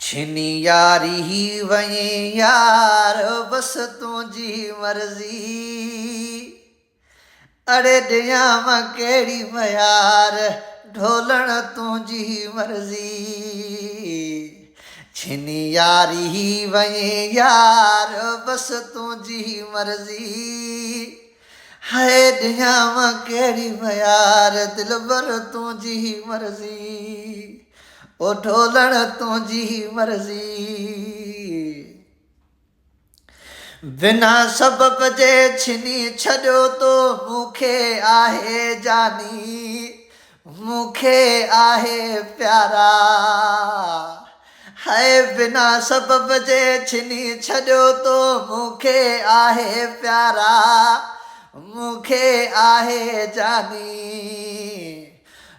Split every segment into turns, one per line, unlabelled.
ڇني ياري وئين يار بس تنهنجي مرضي اڙي ڏيان مان ڪهڙي ميار ڍولڻ تنهنجي مرضي ڇني ياري وئين يار بس تنهنجي مرضي هاء ڏيان مان ڪهڙي ميار دلبر تنهنجي مرضي او ڍولڻ تنهنجي مرضي. بنا سبب جي ڇني ڇڏيو تو مون کي آهي جاني مون کي آهي پيارا. هاء بنا سبب جي ڇني ڇڏيو تو مون کي آهي پيارا مون کي آهي جاني.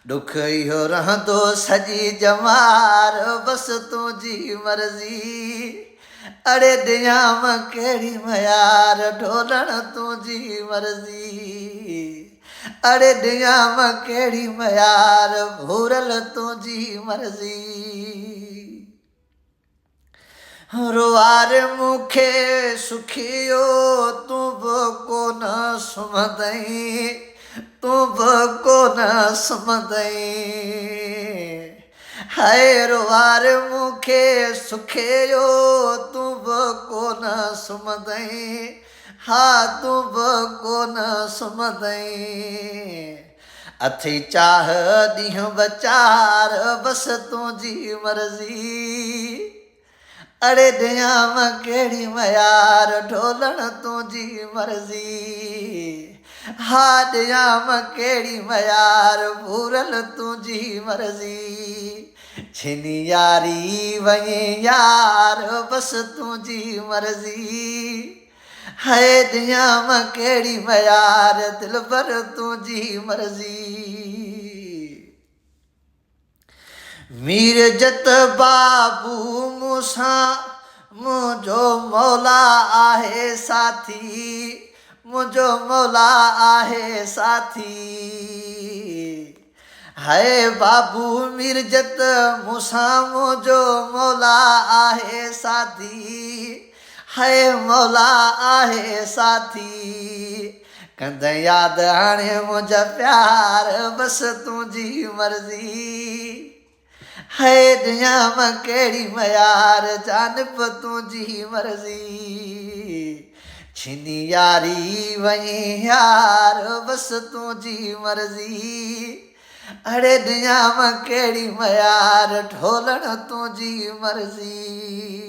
ڏک اهو رهندو سڄي ڄمار بس تنهنجي مرضي اڙي ڏيان مان ڪهڙي ميار ڍولڻ تنهنجي مرضي اڙي ڏيان مان ڪهڙي ميار ڀورل تنهنجي مرضي. روئار مون کي سکيو تون به ڪونه سمهندئين تون به ڪونه سمهندئين هاء روئار مون کي سکيو تون به ڪونه سمهندئين ها تون به ڪونه سمهندئين اٿئي چاهه ڏينهن ٻه چار بس تنهنجي مرضي اڙي ڏيان مان ڪهڙي ميار ڍولڻ تنهنجي مرضي ها ڏيان مان ڪهڙي ميار ڀورل تنهنجي مرضي ڇني ياري وئين يار بس تنهنجي مرضي هاء ڏيان مان ڪهڙي ميار دلبر تنهنجي مرضي. مير جت بابو مون سان منهنجو مولا آهي ساٿي منهنجو مولا آهي ساٿي. هاء بابو مير جت مون سان منهنجو مولا آهي ساٿي هاء مولا آهي ساٿي ڪندين ياد هاڻي منهنجا پيار بس تنهنجي مرضي هاء ڏيان مان ڪهڙي ميار جانب تنهنجي مرضي ڇني ياري وئين يار بس تنهنجي مرضي اڙي ڏيان مان ڪهڙي ميار ڍولڻ تنهنجي مرضي.